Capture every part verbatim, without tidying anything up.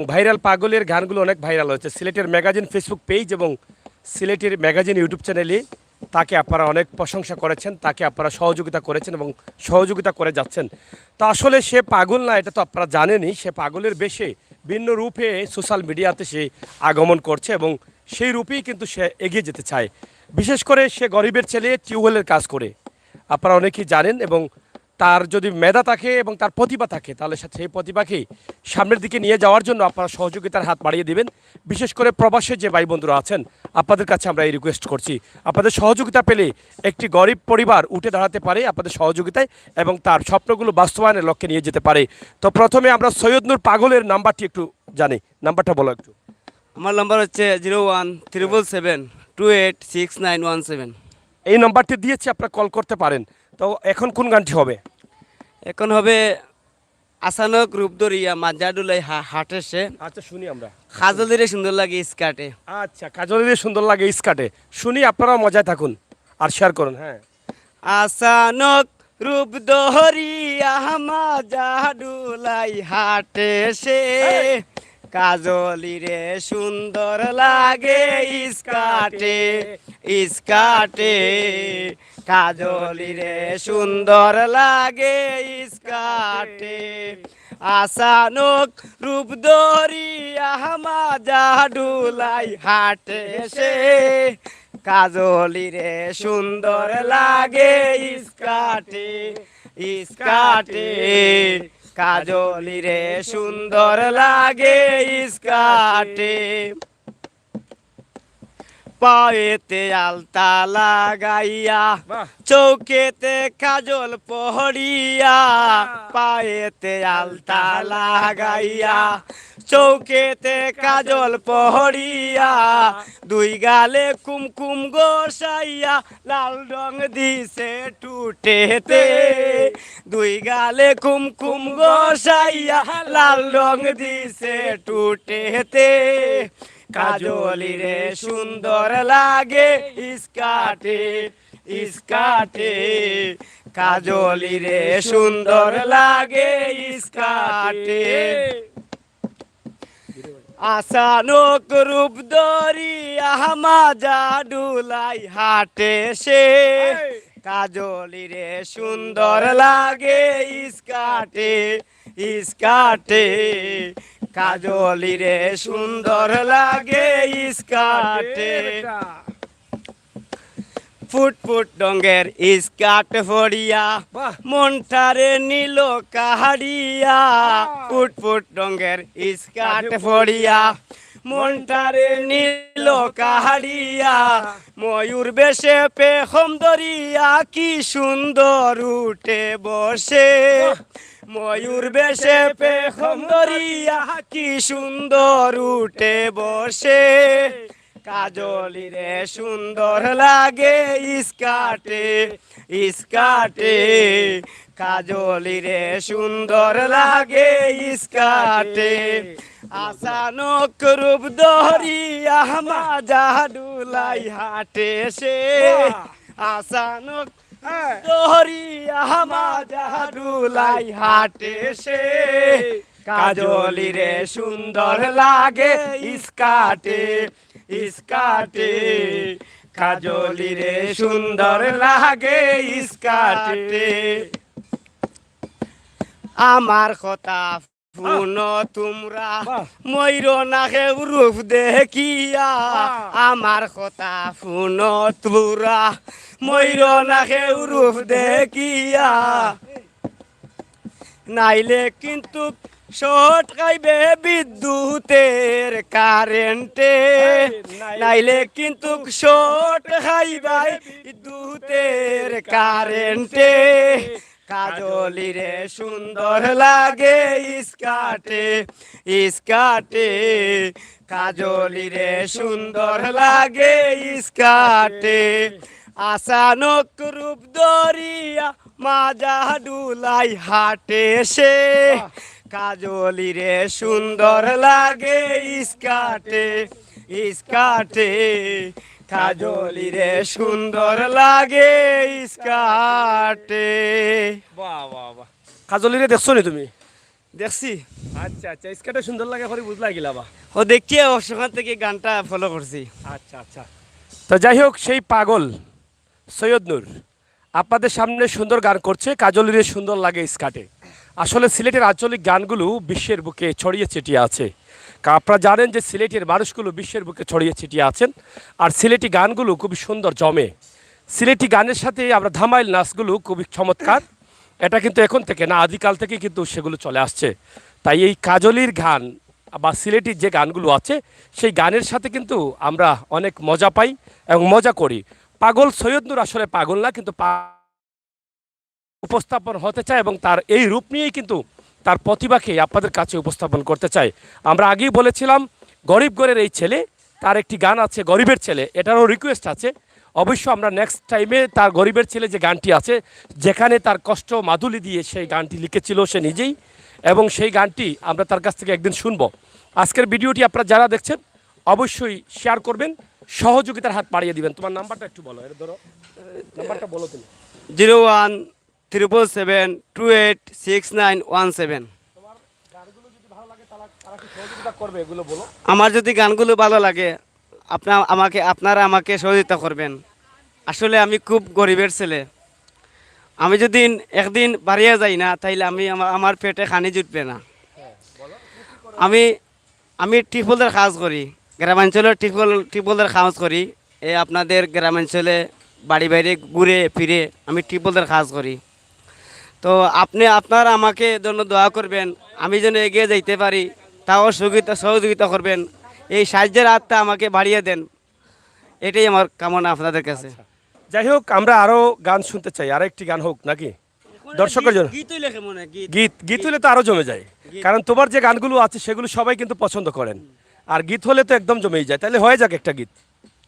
ভাইরাল পাগলের গানগুলো অনেক ভাইরাল হয়েছে। সিলেটের ম্যাগাজিন Facebook পেজ এবং সিলেটের ম্যাগাজিন YouTube চ্যানেলে তাকে আপনারা অনেক প্রশংসা করেছেন, তাকে আপনারা সহযোগিতা করেছেন এবং সহযোগিতা করে যাচ্ছেন। তো আসলে সে পাগল না, এটা তো আপনারা জানেনই। সে পাগলের বেশে ভিন্ন রূপে সোশ্যাল মিডিয়াতে সে আগমন করছে এবং সেই রূপেই কিন্তু সে এগিয়ে যেতে চায়। বিশেষ করে সে গরিবের ছেলে, টিউবওয়েলের কাজ করে, আপনারা অনেকেই জানেন। এবং তার যদি মেধা থাকে এবং তার প্রতিভা থাকে, তাহলে সে-, সেই প্রতিভাকে সামনের দিকে নিয়ে যাওয়ার জন্য আপনারা সহযোগিতার হাত বাড়িয়ে দিবেন। বিশেষ করে প্রবাসে যে ভাই বন্ধুরা আছেন, আপনাদের কাছে আমরা এই রিকোয়েস্ট করছি, আপনাদের সহযোগিতা পেলে একটি গরিব পরিবার উঠে দাঁড়াতে পারে আপনাদের সহযোগিতায় এবং তার স্বপ্নগুলো বাস্তবায়নের লক্ষ্যে নিয়ে যেতে পারে। তো প্রথমে আমরা সৈয়দ নূর পাগলের নাম্বারটি একটু জানি, নাম্বারটা বলো একটু। আমার নাম্বার হচ্ছে zero one triple seven two eight six nine one seven। এই নাম্বারটি দিয়েছি, আপনারা কল করতে পারেন। তো এখন কোন গানটি হবে? এখন হবে আচানক রূপ ধরিয়া মাজা ডুলাই হা- হাটে সে। আচ্ছা, শুনি আমরা। কাজলিরে সুন্দর লাগে স্কার্টে। আচ্ছা, কাজলিরে সুন্দর লাগে স্কার্টে। শুনি, আপনারাও মজায় থাকুন আর শেয়ার করুন। হ্যাঁ। আচানক রূপ ধরিয়া মাজা ডুলাই হাটে সে। কাজলিরে সুন্দর লাগে স্কার্টে, স্কার্টে। কাজলিরে সুন্দর লাগে স্কার্টে। আচানক রূপ ধরিয়া মাজা ডুলাই হাটে সে। কাজলিরে সুন্দর লাগে স্কার্টে, স্কার্টে। কাজলিরে সুন্দর লাগে স্কার্টে। পায়েতে আলতা লাগাইয়া, বাহ। চোখেতে কাজল পড়িয়া, পায়েতে আলতা লাগাইয়া, চোখেতে কাজল পড়িয়া, দুই গালে কুমকুম ঘষাইয়া, লাল রং দিছে টুটেতে। দুই গালে কুমকুম ঘষাইয়া, লাল রং দিছে টুটেতে। কাজলিরে সুন্দর লাগে স্কার্টে, স্কার্টে। কাজলিরে সুন্দর লাগে স্কার্টে। আচানক রূপ ধরিয়া মাজা ডুলাই হাটে সে। কাজলিরে সুন্দর লাগে স্কার্টে, স্কার্টে। কাজলিরে সুন্দর লাগে স্কার্টে। ফুটফুট রঙের স্কার্ট পরিয়া, বাহ। মনটারে নিল কাহাড়িয়া। ফুটফুট রঙের স্কার্ট পরিয়া, মনটারে নিল কাহাড়িয়া। ময়ূর বেশে পেখম ধরিয়া কি সুন্দর উঠে বসে। ময়ূর বেশে পেখম ধরিয়া কি সুন্দর উঠে বসে। কাজলিরে সুন্দর লাগে স্কার্টে, স্কার্টে। কাজলিরে সুন্দর লাগে স্কার্টে। আচানক রূপ ধরিয়া মাজা ডুলাই হাটে সে। আচানক ধরিয়া মাজা ডুলাই হাটে সে। কাজলিরে সুন্দর লাগে স্কার্টে, স্কার্টে। কাজলিরে সুন্দর লাগে স্কার্টে। আমার কথা হুনো তুমরা, বাহ। ময়ূর না কেউ রূপ দেখিয়া। বাহ। আমার কথা হুনো তুমরা, ময়ূর না কেউ রূপ দেখিয়া। নাইলে কিন্তু শর্ট খাইবে বিদ্যুতের কারেন্টে। এই, নাইলে নাইলে কিন্তু শর্ট খাইবে বিদ্যুতের কারেন্টে। কাজলিরে সুন্দর লাগে স্কার্টে, স্কার্টে। কাজলিরে সুন্দর লাগে স্কার্টে। আচানক রূপ ধরিয়া মাজা ডুলাই হাটে সে। কাজলিরে সুন্দর লাগে স্কার্টে, স্কার্টে। কাজলিরে সুন্দর লাগে স্কার্টে। বাহ, বাহ, বাহ। কাজলিরে দেখছো নি তুমি? দেখছি। আচ্ছা আচ্ছা, স্কার্টে সুন্দর লাগে করে বুঝলা গিলা বা? ও দেখছি, অবশ্য ওখান থেকে গানটা ফলো করছি। আচ্ছা আচ্ছা। তো যাই হোক, সেই পাগল সৈয়দ নূর আপনাদের সামনে সুন্দর গান করছে, কাজলিরে সুন্দর লাগে স্কার্টে। আসলে সিলেটের আঞ্চলিক গানগুলো বিশ্বের বুকে ছড়িয়ে ছিটিয়ে আছে। কা-, আপনারা জানেন যে সিলেটের মানুষগুলো বিশ্বের বুকে ছড়িয়ে ছিটিয়ে আছেন, আর সিলেটি গানগুলো খুবই সুন্দর জমে। সিলেটি গানের সাথে আমরা ধামাইল নাচগুলো খুবই চমৎকার। এটা কিন্তু এখন থেকে না, আদিকাল থেকে কিন্তু সেগুলো চলে আসছে। তাই এই কাজলির গান বা সিলেটি যে গানগুলো আছে, সেই গানের সাথে কিন্তু আমরা অনেক মজা পাই এবং মজা করি। পাগল সৈয়দ নূর আসলে পাগল না, কিন্তু পা- উপস্থাপন হতে চায় এবং তার এই রূপ নিয়েই কিন্তু তার প্রতিভাকে আপনাদের কাছে উপস্থাপন করতে চায়। আমরা আগেই বলেছিলাম, গরিব ঘরের এই ছেলে, তার একটি গান আছে গরিবের ছেলে, এটারও রিকোয়েস্ট আছে। অবশ্য আমরা নেক্সট টাইমে তার গরিবের ছেলে যে গানটি আছে, যেখানে তার কষ্ট মাদুলি দিয়ে সেই গানটি লিখেছিল সে নিজেই, এবং সেই গানটি আমরা তার কাছ থেকে একদিন শুনবো। আজকের ভিডিওটি আপনারা যারা দেখছেন, অবশ্যই শেয়ার করবেন, সহযোগিতার হাত বাড়িয়ে দিবেন। তোমার নাম্বারটা একটু বলো, এটা ধরো, নাম্বারটা বলো তুমি। Zero one triple seven two eight six nine one seven। গানগুলো যদি ভালো লাগে, তারা তারা কি সহযোগিতা করবে, এগুলো বলো। আমার যদি গানগুলো ভালো লাগে, আপনার আমাকে আপনারা আমাকে সহযোগিতা করবেন। আসলে আমি খুব গরিবের ছেলে। আমি যদি একদিন বাড়িয়ে যাই না, তাইলে আমি আমা- আমার পেটে খানি জুটবে না। আমি আমি টিপলদের কাজ করি, গ্রামাঞ্চলের টিপল টিপলদের কাজ করি। এ আপনাদের গ্রামাঞ্চলে বাড়ি বাড়ি ঘুরে ফিরে আমি টিপলদের কাজ করি। তো আপনি আপনারা আমাকে জন্য দোয়া করবেন, আমি যেন এগিয়ে যাইতে পারি, তাও সহযোগিতা সহযোগিতা করবেন। এই সাহায্যের হাতটা আমাকে বাড়িয়ে দেন, এটাই আমার কামনা আপনাদের কাছে। যাই হোক, আমরা আরো গান শুনতে চাই, আরো একটি গান হোক নাকি? দর্শকের জন্য। গীত হইলে কেমন হয়? গীত। গীত, গীত হইলে তো আরো জমে যায়, কারণ তোমার যে গানগুলো আছে সেগুলো সবাই কিন্তু পছন্দ করেন, আর গীত হলে তো একদম জমেই যায়। তাহলে হয়ে যাক একটা গীত।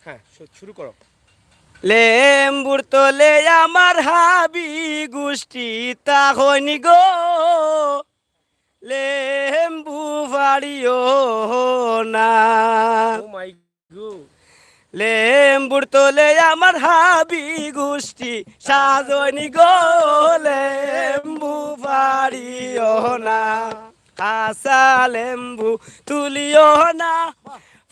হ্যাঁ, শু- শুরু করো। লেম্বুর তলে আমার হাবি গুষ্টি তা হয়নি গো, লেম্বু ফাড়িও না। ও মাই গো। লেম্বুর তলে আমার হাবি গুষ্টি সাজনি গো, লেম্বু ফাড়িও না। কাঁচা লেম্বু তুলিও না,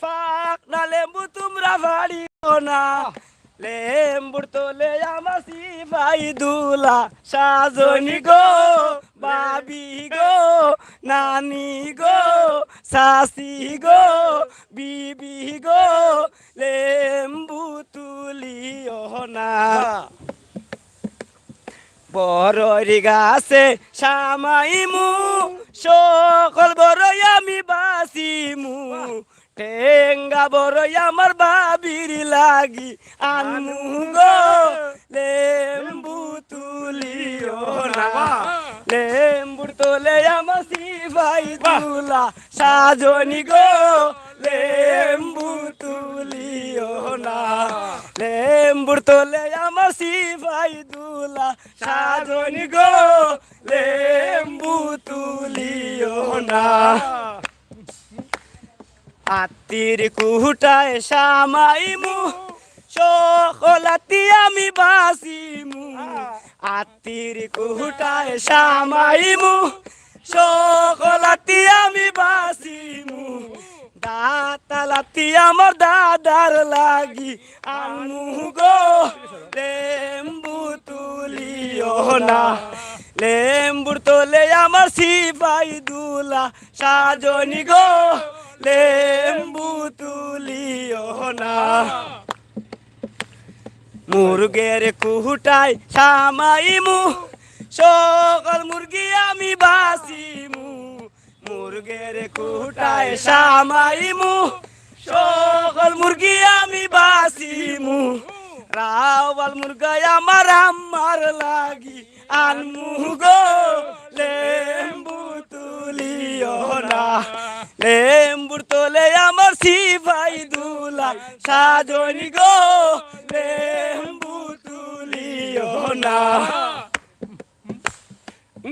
পাকনা লেম্বু তোমরা ফাড়িও না। লেম্বুর তলে আমার সিপাই দুলা সাজনি গো, বাবি গো, নানি গো, সাসি গো, বিবি গো, লেম্বু তুলিও না। বড়ই গাছে সামাইমু, সকল বড়ই আমি বাসিমু। টেঙ্গা বড়ই আমার বাবির লাগি আনমু গো, লেম্বু তুলিও না। লেম্বুর তলে আমার সিপাই দুলা সাজনি গো, লেম্বু তুলিও না। লেম্বুর তলে আমার সিপাই দুলা সাজনি গো, লেম্বু তুলিও না। আত্তির কুহুটায় সামাইমু, সকলাতি আমি বাসিমু। আত্তির কুহুটায় সামাইমু, সকলাতি আমি বাসিমু। দাতালাতি আমার দাদার লাগি আনমু গো, লেম্বু তুলিও না। লেম্বুর তলে আমার সিপাই দুলা সাজনি গো, লেম্বু তুলিও না। মুরগের কুহুটায় সামাইমু, সকল মুরগি আমি বাসিমু। মুরগের কুহুটায় সামাইমু, সকল মুরগি আমি বাসিমু। রাওয়াল মুরগায় আমার আম্মার লাগি আনমু গো, লেম্বু তুলিও না। লেম্বুর তলে আমার সিপাই দুলা সাজনি গো, লেম্বু তুলিও না।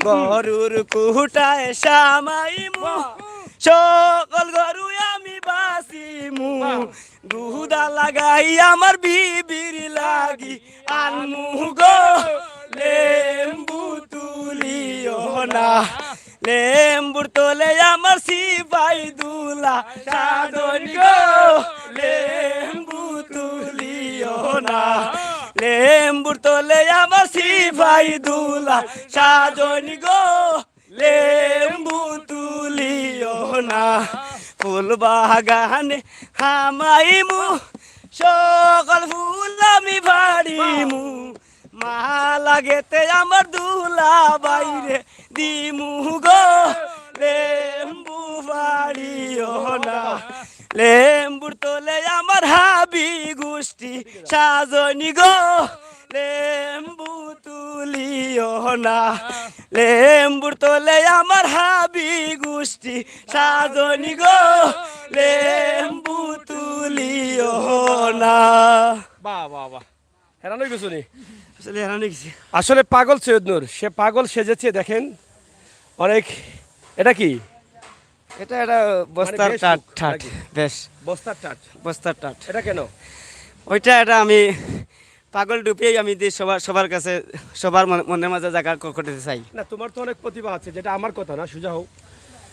গরুর কুহুটায় সামাইমু, সকল গরু আমি বাসিমু। দুহুদা লাগাই আমার বিবির লাগি আনমু গো, লেম্বু তুলিও না। লেম্বুর তলে আমার সিপাই দুলা সাজনি গো, লেম্বু তুলিও না। লেম্বুর তলে আমার সিপাই দুলা সাজনি গো, লেম্বু তুলিও না। ফুল বাগানে হামাইমু, সকল ফুল আমি ফাড়িমু। মালা গেতে আমার দুলা বাইরে দিমু গো, লেম্বু ফাড়িও না। লেম্বুর তলে আমার হাবি গুষ্টি সাজনি গো, লেম্বু তুলিও না। লেম্বুর তলে আমার হাবি গুষ্টি সাজনি গো, লেম্বু তুলিও না। বাহ, বাহ, বাহ। হেরান অই গেছো নি? আসলে হেরান অই গেছি। আসলে পাগল সৈয়দ নূর, সে পাগল সেজেছে। দেখেন, অনেক, এটা কি? এটা, এটা বস্তার মানে বেশ টাট, মুখ, টাট, নাকি? বেশ। বস্তার টাট। বস্তার টাট। এটা কেন? ওইটা, এটা আমি পাগল ডুবিয়ে আমি দিয়ে সবার, সবার কাছে, সবার মন-, মনের মাঝে জায়গা ক-, করে দিতে চাই। না, তোমার তো অনেক প্রতিভা আছে, যেটা আমার কথা না, সুজা হও।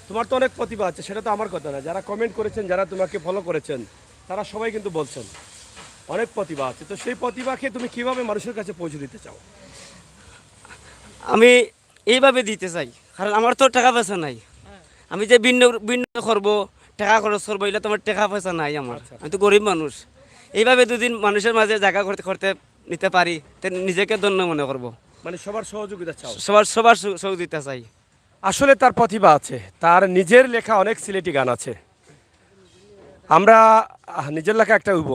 তোমার তো অনেক প্রতিভা আছে, সেটা তো আমার কথা না। যারা কমেন্ট করেছেন, যারা তোমাকে ফলো করেছেন, তারা সবাই কিন্তু বলছেন অনেক প্রতিভা আছে। তো সেই প্রতিভাকে তুমি কিভাবে মানুষের কাছে পৌঁছে দিতে চাও? আমি এইভাবে দিতে চাই, কারণ আমার তো টাকা পয়সা নাই। আমি যে ভিন্ন, ভিন্ন করব, টাকা খরচ করব, এটা তো আমার টাকা পয়সা নাই আমার। আচ্ছা। আমি তো গরিব মানুষ। এইভাবে দুদিন মানুষের মাঝে জায়গা করতে, করতে নিতে পারি, তে নিজেকে ধন্য মনে করব। মানে সবার সহযোগিতা চাও? সবার, সবার সহ-, সহযোগিতা চাই। আসলে তার প্রতিভা আছে, তার নিজের লেখা অনেক সিলেটি গান আছে। আমরা, আহ, নিজের লেখা একটা হইব।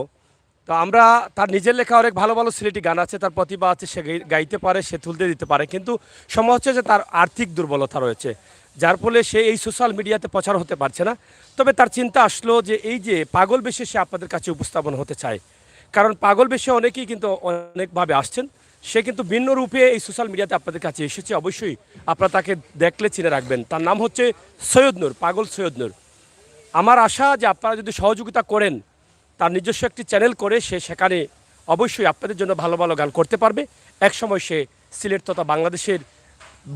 তো আমরা, তার নিজের লেখা অনেক ভালো ভালো সিলেটি গান আছে, তার প্রতিভা আছে, সে গাই-, গাইতে পারে, সে তুলতে দিতে পারে, কিন্তু সমস্যা হচ্ছে যে তার আর্থিক দুর্বলতা রয়েছে, যার ফলে সে এই সোশ্যাল মিডিয়াতে প্রচার হতে পারছে না। তবে তার চিন্তা আসলো যে এই যে পাগল বেশে সে আপনাদের কাছে উপস্থাপন হতে চায়, কারণ পাগল বেশে অনেকেই কিন্তু অনেকভাবে আসছেন, সে কিন্তু ভিন্ন রূপে এই সোশ্যাল মিডিয়াতে আপনাদের কাছে এসেছে। অবশ্যই আপনারা তাকে দেখলে চিনে রাখবেন। তার নাম হচ্ছে সৈয়দ নূর, পাগল সৈয়দ নূর। আমার আশা যে আপনারা যদি সহযোগিতা করেন, তার নিজস্ব একটি চ্যানেল করে সে সেখানে অবশ্যই আপনাদের জন্য ভালো ভালো গান করতে পারবে। এক সময় সে সিলেট তথা বাংলাদেশের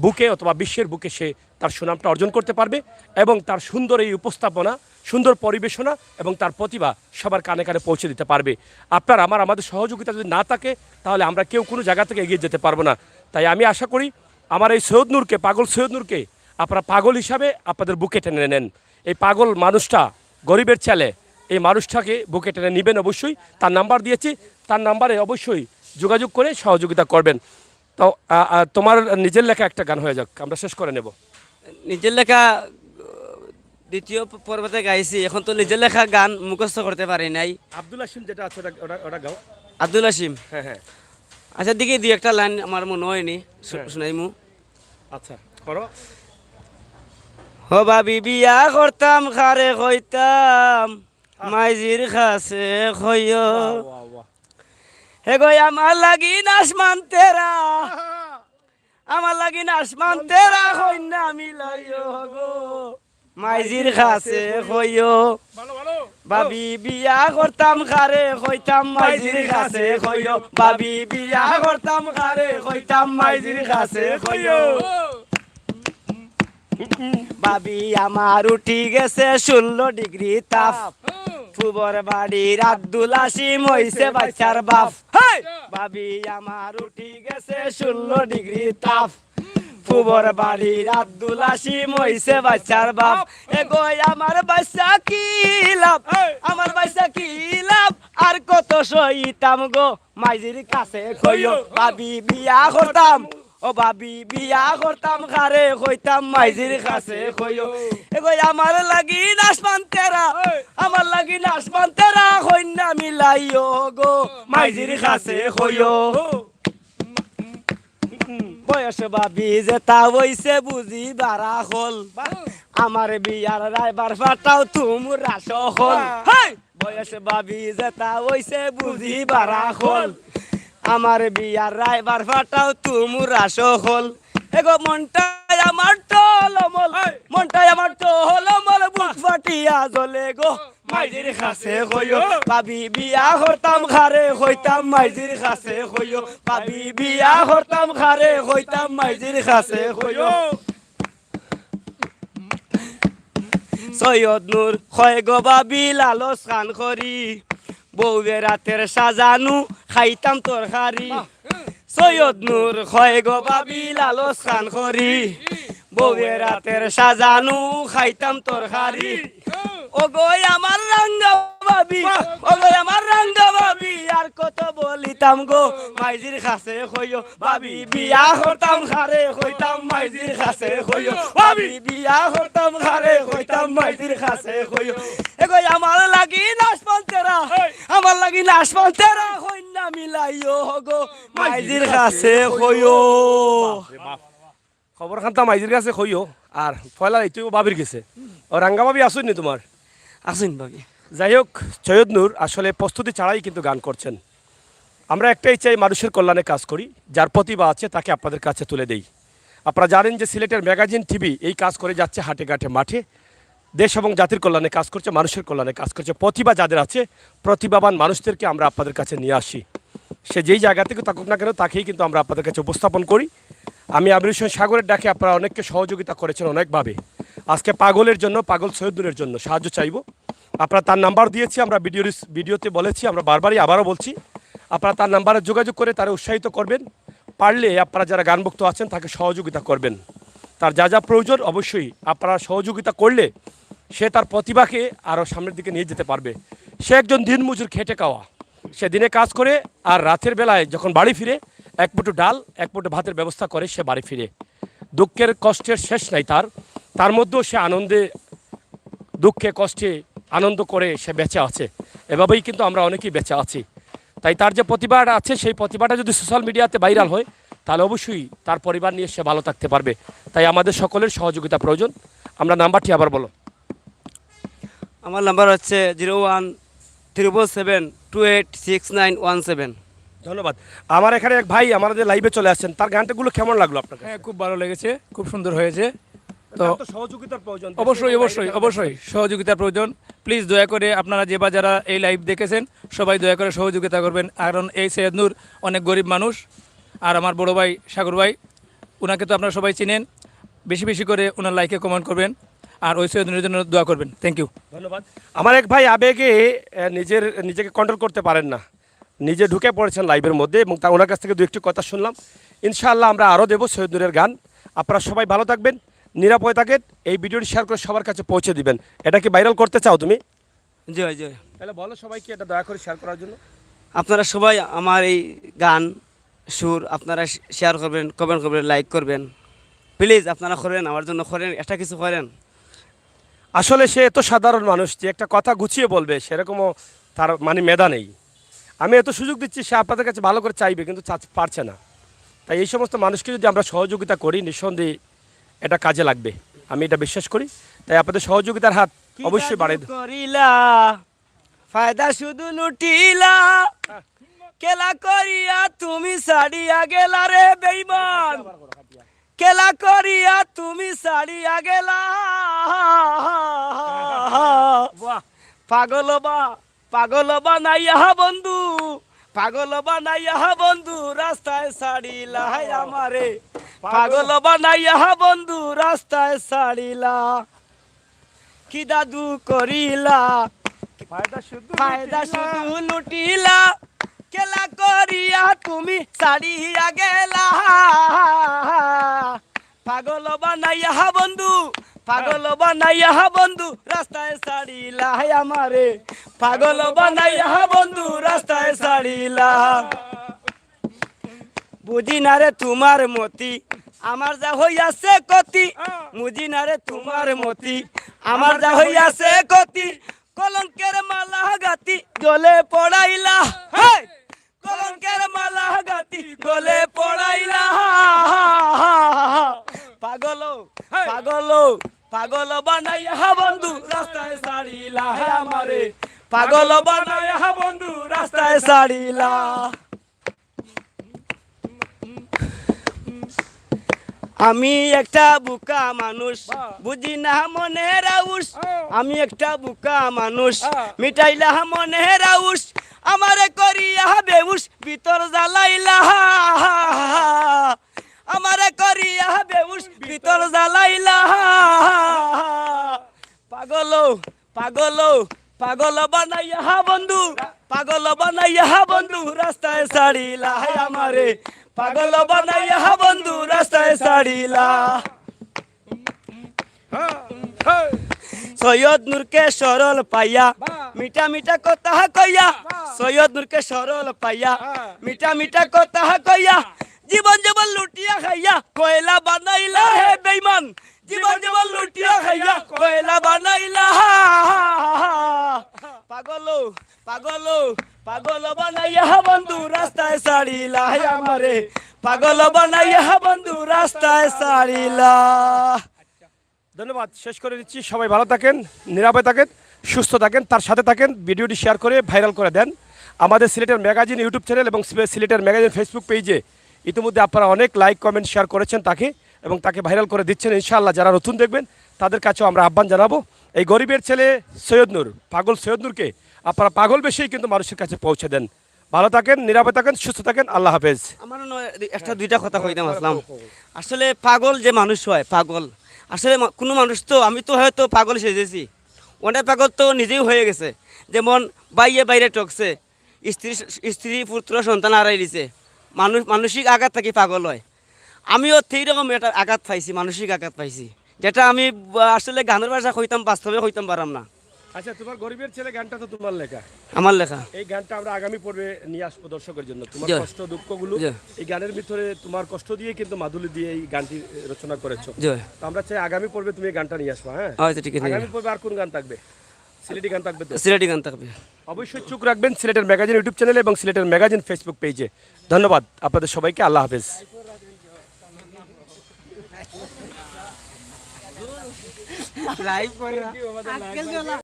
বুকে অথবা বিশ্বের বুকে সে তার সুনামটা অর্জন করতে পারবে এবং তার সুন্দর এই উপস্থাপনা, সুন্দর পরিবেশনা এবং তার প্রতিভা সবার কানে কানে পৌঁছে দিতে পারবে। আপনার আমার, আমাদের সহযোগিতা যদি না থাকে, তাহলে আমরা কেউ কোনো জায়গা থেকে এগিয়ে যেতে পারবো না। তাই আমি আশা করি আমার এই সৈয়দ নূরকে, পাগল সৈয়দ নূরকে আপনারা পাগল হিসাবে আপনাদের বুকে টেনে নেন। এই পাগল মানুষটা, গরিবের ছেলে, এই মানুষটাকে বুকে টেনে নিবেন অবশ্যই। তার নাম্বার দিয়েছি, তার নাম্বারে অবশ্যই যোগাযোগ করে সহযোগিতা করবেন। তো, আ, আ, তোমার নিজের লেখা একটা গান হয়ে যাক, আমরা শেষ করে নেব। নিজের লেখা, আহ, দ্বিতীয় প-, পর্বতে গাইছি, এখন তো নিজের লেখা গান মুখস্থ করতে পারি নাই। আব্দুল হাসিম যেটা আছে, ওটা, ওটা, ওটা গাও। আব্দুল হাসিম। হ্যাঁ, হ্যাঁ। আচ্ছা, দেখি দুই একটা লাইন আমার মনে হয়নি, শু-, হ্যাঁ। শুনাইমু। আচ্ছা, করো। ও ভাবি বিয়া করতাম, কারে কইতাম, আহ। মাইজির কাছে কইও। বাহ, বাহ, বাহ। হে গো, আমার লাগি নাশ মানতেরা, আহা। আমার লাগি নাশ মানতেরা, কইন্যা মিলাইও গো, মাইজির কাছে কইও। ভালো, ভালো। ভাবি বিয়া করতাম, কারে কইতাম, মাইজির কাছে কইও। ভাবি বিয়া করতাম, কারে কইতাম, মাইজির কাছে কইও। ভাবি আমার উঠি গেছে ষোলো ডিগ্রি তাপ, ফুবর বাড়ির আব্দুল হাসিম হইছে বাচ্চার বাপ। হেই! ভাবি আমার উঠি গেছে ষোলো ডিগ্রি তাপ, ফুবর বাড়ির আব্দুল হাসিম হইছে বাচ্চার বাপ। এ গো, আমার বাচ্চা কি লাভ, আমার বাচ্চা কি লাভ, আর কত সইতাম গো, মাইজির কাছে কইও। ভাবি বিয়া করতাম, ও ভাবি বিয়া করতাম, কারে কইতাম, মাইজির কাছে কইও। এ গো, আমার লাগি নাশ মানতেরা, আমার লাগি নাশ মানতেরা, কইন্যা মিলাইও গো, মাইজির কাছে কইও। বয়স ভাবি যেটা হইছে বুঝি বারা হল, আমার বিয়ার রাইবার ফাটাও তুমরা সকল। হেই! বয়স ভাবি যেটা হইছে বুঝি বারা হল, আমার বিয়ার রাইবার ফাটাও তুমরা সকল। এ গো, মনটাই আমার টলমল, মনটাই আমার টলমল, বুক ফাটিয়া জ্বলে গো, মাইজির কাছে কইও। ভাবি বিয়া করতাম, কারে কইতাম, মাইজির কাছে কইও। ভাবি বিয়া করতাম, কারে কইতাম, মাইজির কাছে কইও। সৈয়দ নূর কয় গো ভাবি লালস খান করি, বউয়ে রাতের সাজানু খাইতাম তরকারি। সৈয়দ নূর কয় গো ভাবি লালস খান করি, বউয়ে রাতের সাজানু খাইতাম তরকারি। ও গো আমার রাঙ্গা ভাবি, ও গো আমার রাঙ্গা ভাবি, আর কত বলিতাম গো মাইজির কাছে কইও। ভাবি বিয়া করতাম কারে কইতাম মাইজির কাছে কইও। ভাবি বিয়া করতাম কারে কইতাম মাইজির কাছে কইও। এগো আমার লাগি নাশপান তেরা, আমার লাগি নাশপান তেরা কইন্যা মিলাইও গো মাইজির কাছে কইও। খবর খান্তা মাইজির কাছে কইও। আর পয়লা যাইতে অইবো ভাবির গেছে। ও রাঙ্গা ভাবি আছইন নি তোমার? আছইন ভাবি। যাই হোক, সৈয়দ নূর আসলে প্রস্তুতি ছাড়াই কিন্তু গান করছেন। আমরা একটাই চাই, মানুষের কল্যাণে কাজ করি, যার প্রতিভা আছে তাকে আপনাদের কাছে তুলে দেই। আপনারা জানেন যে সিলেটের ম্যাগাজিন টিভি এই কাজ করে যাচ্ছে হাটে ঘাটে মাঠে, দেশ এবং জাতির কল্যাণে কাজ করছে, মানুষের কল্যাণে কাজ করছে। প্রতিভা যাদের আছে, প্রতিভাবান মানুষদেরকে আমরা আপনাদের কাছে নিয়ে আসি। সে যেই জায়গা থেকে থাকুক না কেন, তাকেই কিন্তু আমরা আপনাদের কাছে উপস্থাপন করি। আমি আমির হোসেন সাগরের ডাকে আপনারা অনেককে সহযোগিতা করেছেন অনেকভাবে। আজকে পাগলের জন্য, পাগল সৈয়দ নূরের জন্য সাহায্য চাইবো। আপনারা তার নাম্বার দিয়েছি, আমরা ভিডিওর, ভিডিওতে বলেছি, আমরা বারবারই আবারও বলছি, আপনারা তার নাম্বারে যোগাযোগ করে তারে উৎসাহিত করবেন। পারলে আপনারা যারা গানভক্ত আছেন তাকে সহযোগিতা করবেন। তার যা যা প্রয়োজন অবশ্যই আপনারা সহযোগিতা করলে সে তার প্রতিভাকে আরও সামনের দিকে নিয়ে যেতে পারবে। সে একজন দিনমজুর, খেটে খাওয়া, সে দিনে কাজ করে আর রাতের বেলায় যখন বাড়ি ফিরে এক মুঠো ডাল, এক মুঠো ভাতের ব্যবস্থা করে সে বাড়ি ফিরে। দুঃখের কষ্টের শেষ নাই তার, তার মধ্যেও সে আনন্দে, দুঃখে কষ্টে আনন্দ করে সে বেঁচে আছে। এভাবেই কিন্তু আমরা অনেকেই বেঁচে আছি। তাই তার যে প্রতিভাটা আছে, সেই প্রতিভাটা যদি সোশ্যাল মিডিয়াতে ভাইরাল হয়, তাহলে অবশ্যই তার পরিবার নিয়ে সে ভালো থাকতে পারবে। তাই আমাদের সকলের সহযোগিতা প্রয়োজন। আমরা নাম্বারটি আবার বলো। আমার নাম্বার হচ্ছে zero one triple seven two eight six nine one seven. ধন্যবাদ। আমার এখানে এক ভাই আমাদের লাইভে চলে আসছেন, তার গানটাগুলো কেমন লাগলো আপনার কাছে? হ্যাঁ, খুব ভালো লেগেছে, খুব সুন্দর হয়েছে। তো তার তো সহযোগিতার প্রয়োজন, দেশের অবশ্যই, এবং অবশ্যই, বাইরে অবশ্যই সহযোগিতার প্রয়োজন। প্লিজ, দয়া করে আপনারা যে বা যারা এই লাইভ দেখেছেন, সবাই দয়া করে সহযোগিতা করবেন, কারণ এই সৈয়দ নূর অনেক গরিব মানুষ। আর আমার বড় ভাই সাগর ভাই, ওনাকে তো আপনারা সবাই চিনেন, বেশি বেশি করে ওনার লাইকে কমেন্ট করবেন, আর ওই সৈয়দ নূরের জন্য দোয়া করবেন। Thank you. ধন্যবাদ। আমার এক ভাই আবেগে, আহ, নিজের, নিজেকে কন্ট্রোল করতে পারেন না, নিজে ঢুকে পড়েছেন লাইভের মধ্যে এবং তা ওনার কাছ থেকে দু একটি কথা শুনলাম। ইনশাআল্লাহ আমরা আরও দেবো সৈয়দ নূরের গান। আপনারা সবাই ভালো থাকবেন, নিরাপদে থাকেন। এই ভিডিওটি শেয়ার করে সবার কাছে পৌঁছে দিবেন। এটা কি ভাইরাল করতে চাও তুমি? জি ভাই, জি ভাই। তাহলে বলো সবাইকে এটা দয়া করে শেয়ার করার জন্য। আপনারা সবাই আমার এই গান, সুর আপনারা শে-, শেয়ার করবেন, কমেন্ট করবেন, লাইক করবেন। প্লিজ আপনারা করেন, আমার জন্য করেন, একটা কিছু করেন। আসলে সে এত সাধারণ মানুষ যে একটা কথা গুছিয়ে বলবে, সেরকমও তার মানে মেধা নেই। আমি এত সুযোগ দিচ্ছি, সে আপনাদের কাছে ভালো করে চাইবে, কিন্তু চা-, পারছে না। তাই এই সমস্ত মানুষকে যদি আমরা সহযোগিতা করি, নিঃসন্দেহে এটা কাজে লাগবে, আমি এটা বিশ্বাস করি। তাই আপনাদের সহযোগিতার হাত অবশ্যই বাড়াই। করিলা, ফায়দা শুধু লুটিলা, খেলা করিয়া তুমি ছাড়িয়া গেলা রে বেইমান, খেলা করিয়া তুমি ছাড়িয়া গেলা। বাহ। পাগল বা, পাগল বানাইয়া বন্ধু, পাগল বানাইয়া বন্ধু রাস্তায় ছাড়িলা হায় আমারে, পাগল বানাইয়া বন্ধু রাস্তায় ছাড়িলা। কি জাদু করিলা, ফায়দা শুধু ফায়দা লুটিলা। শুধু লুটিলা, খেলা করিয়া তুমি ছাড়িয়া গেলা। পাগল বানাইয়া বন্ধু, পাগল বানাইয়া বন্ধু রাস্তায় ছাড়িলা হায় আমারে, পাগল বানাইয়া বন্ধু রাস্তায় ছাড়িলা। বুঝি না রে তোমার মতি, আমার যা হইয়াছে ক্ষতি। বুঝি না রে তোমার মতি, আমার যা হইয়াছে ক্ষতি। কলঙ্কের মালা গাতি গলে পড়াইলা, হে! কলঙ্কের মালা গাতি গলে পড়াইলা। পাগল, পাগল, পাগল বানাইয়া বন্ধু রাস্তায় ছাড়িলা হে আমারে, পাগল বানাইয়া বন্ধু রাস্তায় ছাড়িলা। আমি একটা বোকা মানুষ, বাহ। বুঝি না মনের আউশ। হ্যাঁ। আমি একটা বোকা মানুষ, হ্যাঁ। মিটাইলা মনের আউশ। আমারে করিয়া বেউশ ভিতর জ্বালাইলা, আমারে করিয়া বেউশ ভিতর জ্বালাইলা। পাগল, পাগল, পাগল বানাইয়া হা বন্ধু, পাগল বানাইয়া হা বন্ধু রাস্তায় ছাড়িলা হায় আমারে, পাগল বানাইয়া হা বন্ধু রাস্তায় ছাড়িলা। সৈয়দ নূরকে সরল পাইয়া, মিঠা মিঠা কথা কইয়া, সৈয়দ নূরকে সরল পাইয়া, মিঠা মিঠা কথা কইয়া, জীবন জীবন লুটিয়া খাইয়া কয়লা বানাইলা হে বেইমান, জীবন জীবন লুটিয়া খাইয়া কয়লা বানাইলা। পাগল, পাগল, পাগল বানাইয়া বন্ধু রাস্তায় ছাড়িলা হে আমারে, পাগল বানাইয়া বন্ধু রাস্তায় ছাড়িলা। ধন্যবাদ। শেষ করে দিচ্ছি। সবাই ভালো থাকেন, নিরাপদে থাকেন, সুস্থ থাকেন, তার সাথে থাকেন। ভিডিওটি শেয়ার করে ভাইরাল করে দেন। আমাদের সিলেটের ম্যাগাজিন YouTube চ্যানেল এবং সিলে- সিলেটের ম্যাগাজিন Facebook পেজে ইতিমধ্যে আপনারা অনেক লাইক, কমেন্ট, শেয়ার করেছেন তাকে এবং তাকে ভাইরাল করে দিচ্ছেন। ইনশাআল্লাহ, যারা নতুন দেখবেন, তাদের কাছেও আমরা আহ্বান জানাবো। এই গরিবের ছেলে সৈয়দ নূর, পাগল সৈয়দ নূরকে আপনারা পাগল বেশেই কিন্তু মানুষের কাছে পৌঁছে দেন। ভালো থাকেন, নিরাপদে থাকেন, সুস্থ থাকেন। আল্লাহ হাফেজ। আমার নয়, একটা দুইটা কথা কইতাম আসলাম। আসলে পাগল যে মানুষ হয়, পাগল। আসলে মা- কোনো মানুষ তো, আমি তো হয়তো পাগল সেজেছি, অনেক পাগল তো নিজেই হয়ে গেছে। যেমন বাইয়ে বাইরে টকছে, স্ত্রী, স্ত্রী পুত্র সন্তান হারাই দিছে, মানুষ মানসিক আঘাত থাকি পাগল হয়। আমিও সেই রকম একটা আঘাত পাইছি, মানসিক আঘাত পাইছি, যেটা আমি, আহ, আসলে গানের ভাষা কইতাম, বাস্তবে কইতাম পারাম না। আচ্ছা, তোমার গরিবের ছেলে গানটা তো তোমার লেখা। আমার লেখা। এই গানটা আমরা আগামী পর্বে নিয়ে আসবো দর্শকদের জন্য। তোমার জি। কষ্ট, দুঃখগুলো জি। এই গানের ভিতরে তোমার কষ্ট দিয়ে কিন্তু মাধুরী দিয়ে এই গানটি রচনা করেছো। জি। তো আমরা চাই আগামী পর্বে তুমি এই গানটা নিয়ে আসবা, হ্যাঁ? আচ্ছা, ঠিক আছে। আগামী পর্বে আর কোন গান থাকবে? সিলেটি গান থাকবে তো? সিলেটি গান থাকবে। অবশ্যই চোখ রাখবেন সিলেটের ম্যাগাজিন YouTube চ্যানেলে এবং সিলেটের ম্যাগাজিন Facebook পেজে। ধন্যবাদ আপনাদের সবাইকে। আল্লাহ হাফেজ। লাইভ করে না। আজকাল তো লা-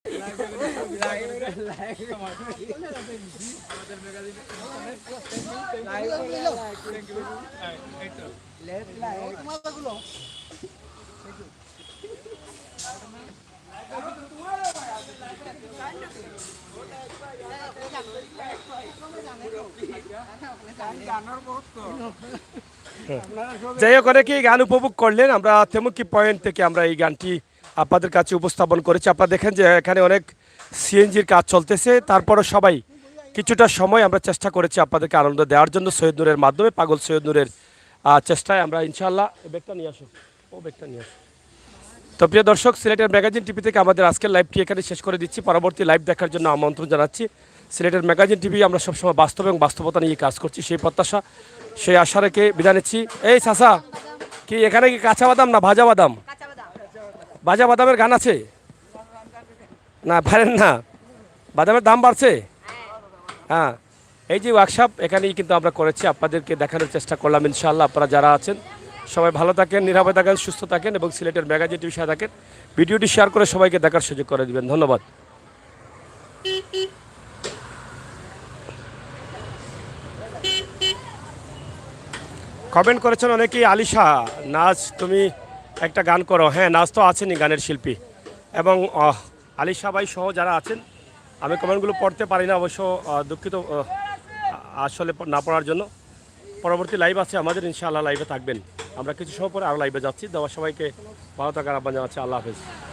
যাই হোক, অনেকেই গান উপভোগ করলেন। আমরা তেমুকি পয়েন্ট থেকে আমরা এই গানটি আপনাদের কাছে উপস্থাপন করেছি। আপনারা দেখেন যে এখানে অনেক সিএনজির কাজ চলতেছে, তারপরও সবাই কিছুটা সময় আমরা চেষ্টা করেছি আপনাদেরকে আনন্দ দেওয়ার জন্য সৈয়দ নূরের মাধ্যমে, পাগল সৈয়দ নূরের, আহ, চেষ্টায় আমরা ইনশাআল্লাহ। এই ব্যাগটা নিয়ে আসো, ও ব্যাগটা নিয়ে আসো। তো প্রিয় দর্শক, সিলেটের ম্যাগাজিন টিভি থেকে আমাদের আজকের লাইভটি এখানে শেষ করে দিচ্ছি। পরবর্তী লাইভ দেখার জন্য আমন্ত্রণ জানাচ্ছি। সিলেটের ম্যাগাজিন টিভি আমরা সবসময় বাস্তব এবং বাস্তবতা নিয়ে কাজ করছি, সেই প্রত্যাশা, সেই আশা রেখে বিদায় নিচ্ছি। এই চাচা, কি এখানে কি কাঁচা বাদাম না ভাজা বাদাম? ভাজা বাদামের গান আছে? না, পারেন না। বাদামের দাম বাড়ছে। হ্যাঁ, এই যে ওয়ার্কশপ এখানেই কিন্তু আমরা করেছি, আপনাদেরকে দেখানোর চেষ্টা করলাম। ইনশাআল্লাহ, আপনারা যারা আছেন সবাই ভালো থাকেন, নিরাপদে থাকেন, সুস্থ থাকেন এবং সিলেটের ম্যাগাজিন টিভির সাথে থাকেন। ভিডিওটি শেয়ার করে সবাইকে দেখার সুযোগ করে দিবেন। ধন্যবাদ। কমেন্ট করেছেন অনেকেই, "আলিশা, নাজ, তুমি একটা গান করো।" হ্যাঁ, নাজ তো আছেনই গানের শিল্পী, এবং, আহ, আলিশা ভাই সহ যারা আছেন, আমি কমেন্টগুলো পড়তে পারি না অবশ্য, আহ, দুঃখিত, আহ, আসলে প-, না পড়ার জন্য। পরবর্তী লাইভ আছে আমাদের, ইনশাআল্লাহ লাইভে থাকবেন। আমরা কিছু সময় পরে আরও লাইভে যাচ্ছি। দেওয়া সবাইকে ভালো থাকার আহ্বান জানাচ্ছি। আল্লাহ হাফেজ।